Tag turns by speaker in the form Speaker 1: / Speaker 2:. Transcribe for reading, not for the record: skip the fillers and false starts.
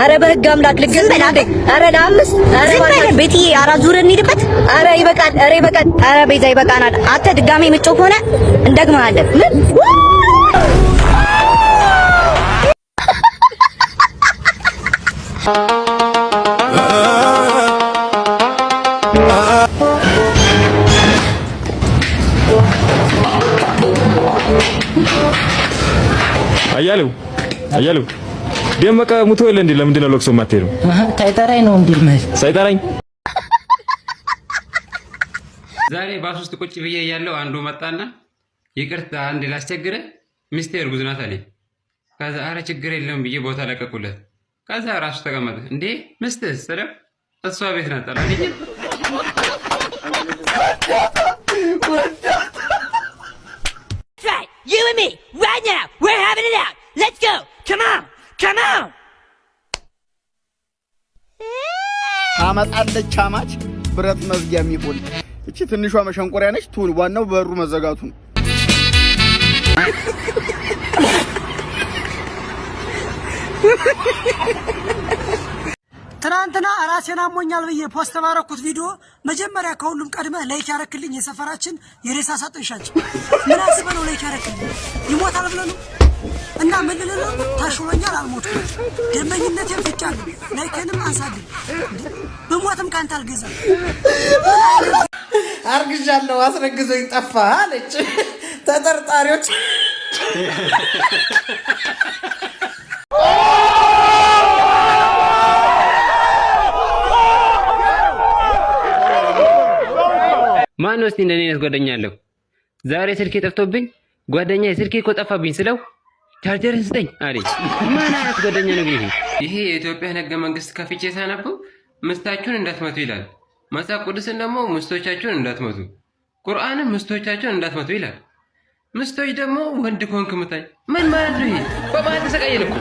Speaker 1: አረ በህግ አምላክ ልገዝ እንዴ! አረ ለአምስት፣ አረ
Speaker 2: ዝም በል ቤትዬ፣ አራት ዙር እንሂድበት።
Speaker 1: አረ ይበቃል፣ አረ ይበቃል፣
Speaker 2: አረ ቤዛ ይበቃናል። አንተ ድጋሜ ምጮህ ከሆነ እንደግመሃለን።
Speaker 1: ምን?
Speaker 3: አያሌው፣ አያሌው፣ ደመቀ ሙቶ የለ እንዴ? ለምንድን ነው ለቅሶ የማትሄደው?
Speaker 4: ሳይጠራኝ ነው እንዲል መሄድ።
Speaker 3: ሳይጠራኝ።
Speaker 5: ዛሬ ባስ ውስጥ ቁጭ ብዬ እያለሁ አንዱ መጣና ይቅርታ አንድ ላስቸግረህ፣ ሚስቴ እርጉዝ ናት አለኝ። ከዛ አረ ችግር የለውም ብዬ ቦታ ለቀቁለት። ከዛ ራሱ ተቀመጠ። እንዴ ሚስትህ ስለው እሷ ቤት ናት አላለኝ።
Speaker 6: Right, you and me, right now, we're having it out. Let's go. Come on, come on.
Speaker 7: ታመጣለች አማች ብረት መዝጊያ የሚቆል። እቺ ትንሿ መሸንቆሪያ ነች። ትሁን፣ ዋናው በሩ መዘጋቱ ነው።
Speaker 8: ትናንትና ራሴን አሞኛል ብዬ post ባረኩት ቪዲዮ መጀመሪያ ከሁሉም ቀድመህ like ያረክልኝ የሰፈራችን የሬሳ ሳጥን ሻጭ። ምን አስበህ ነው like ያረክልኝ? ይሞታል ብለህ ነው? እና ምን ልልህ ነው? ታሽሎኛል፣ አልሞትኩም። ደንበኝነቴን ፍጫለሁ። Like ንም አንሳልኝ። ብሞትም ካንተ አልገዛም።
Speaker 9: አርግዣለሁ አስረግዞኝ ጠፋ አለች። ተጠርጣሪዎች
Speaker 5: ማን ነው እስቲ እንደኔ አይነት ጓደኛ አለው? ዛሬ ስልኬ ጠፍቶብኝ ጓደኛ ስልኬ እኮ ጠፋብኝ ስለው ቻርጀርን ስጠኝ አለኝ። ምን አይነት ጓደኛ ነው ግን ይሄ? ይሄ የኢትዮጵያን ሕገ መንግስት ከፍቼ ሳነበው ምስታችሁን እንዳትመቱ ይላል። መጽሐፍ ቅዱስን ደግሞ ምስቶቻችሁን እንዳትመቱ፣ ቁርአንም ምስቶቻችሁን እንዳትመቱ ይላል። ምስቶች ደግሞ ወንድ ከሆንክ ምታኝ። ምን ማለት ነው ይሄ? በማለት ተሰቃየን እኮ።